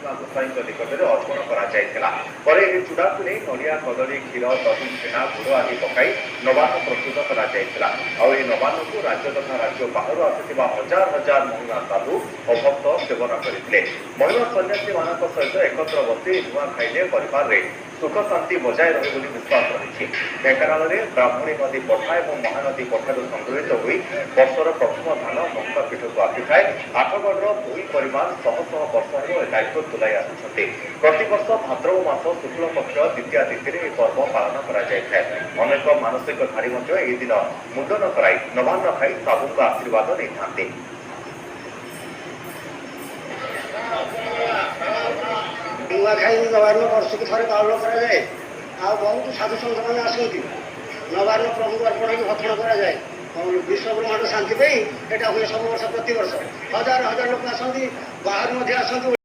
ମହିମା ଗୋସାଇଁଙ୍କ ନିକଟରେ ଅର୍ପଣ କରାଯାଇଥିଲା। ପରେ ଏହି ଚୁଡ଼ାକୁ ନେଇ ନଡ଼ିଆ, କଦଳୀ, କ୍ଷୀର, ଦହି, ଛେନା, ଗୁଡ଼ ଆଦି ପକାଇ ନବାନ୍ନ ପ୍ରସ୍ତୁତ କରାଯାଇଥିଲା। ଆଉ ଏହି ନବାନ୍ନକୁ ରାଜ୍ୟ ତଥା ରାଜ୍ୟ ବାହାରୁ ଆସିଥିବା ହଜାର ହଜାର ମହିମା ସାଧୁ ଓ ଭକ୍ତ ସେବନ କରିଥିଲେ। ମହିମା ସନ୍ନ୍ୟାସୀମାନଙ୍କ ସହିତ ଏକତ୍ର ବସି ନୂଆ ଖାଇଲେ ପରିବାରରେ ସୁଖ ଶାନ୍ତି ବଜାୟ ରହେ ବୋଲି ବିଶ୍ୱାସ ରହିଛି। ଢେଙ୍କାନାଳରେ ବ୍ରାହ୍ମଣୀ ନଦୀ ପଠା ଏବଂ ମହାନଦୀ ପଠାରୁ ସଂଗୃହୀତ ହୋଇ ବର୍ଷର ପ୍ରଥମ ଧାନ ମହିମା ପୀଠକୁ ଆସିଥାଏ। ଆଠଗଡ଼ର ଭୋଇ ପରିବାର ଶହ ଶହ ବର୍ଷ ହେବ ଏ ଦାୟିତ୍ୱ ତୁଲାଇ ଆସୁଛନ୍ତି। ପ୍ରତିବର୍ଷ ଭାଦ୍ରବ ମାସ ଶୁକ୍ଳ ପକ୍ଷ ଦ୍ୱିତୀୟା ତିଥିରେ ଏହି ପର୍ବ ପାଳନ କରାଯାଇଥାଏ। ଅନେକ ମାନସିକଧାରୀ ମଧ୍ୟ ଏହି ଦିନ ମୁଣ୍ଡନ କରାଇ ନବାନ୍ନ ଖାଇ ସାଧୁଙ୍କ ଆଶୀର୍ବାଦ ନେଇଥାନ୍ତି। ନୂଆଖାଇ ନବାନ୍ନ ବର୍ଷକୁ ଥରେ ପାଳନ କରାଯାଏ। ଆଉ ବହୁତ ସାଧୁ ସନ୍ଥମାନେ ଆସନ୍ତି। ନବାନ୍ନ ପ୍ରଭୁଙ୍କୁ ଅର୍ପଣ ହେଇକି ଭକ୍ଷଣ କରାଯାଏ। ଆଉ ବିଶ୍ୱ ବ୍ରହ୍ମାଣ୍ଡ ଶାନ୍ତି ପାଇଁ ଏଇଟା ହୁଏ ସବୁ ବର୍ଷ। ପ୍ରତିବର୍ଷ ହଜାର ହଜାର ଲୋକ ଆସନ୍ତି, ବାହାରୁ ମଧ୍ୟ ଆସନ୍ତି।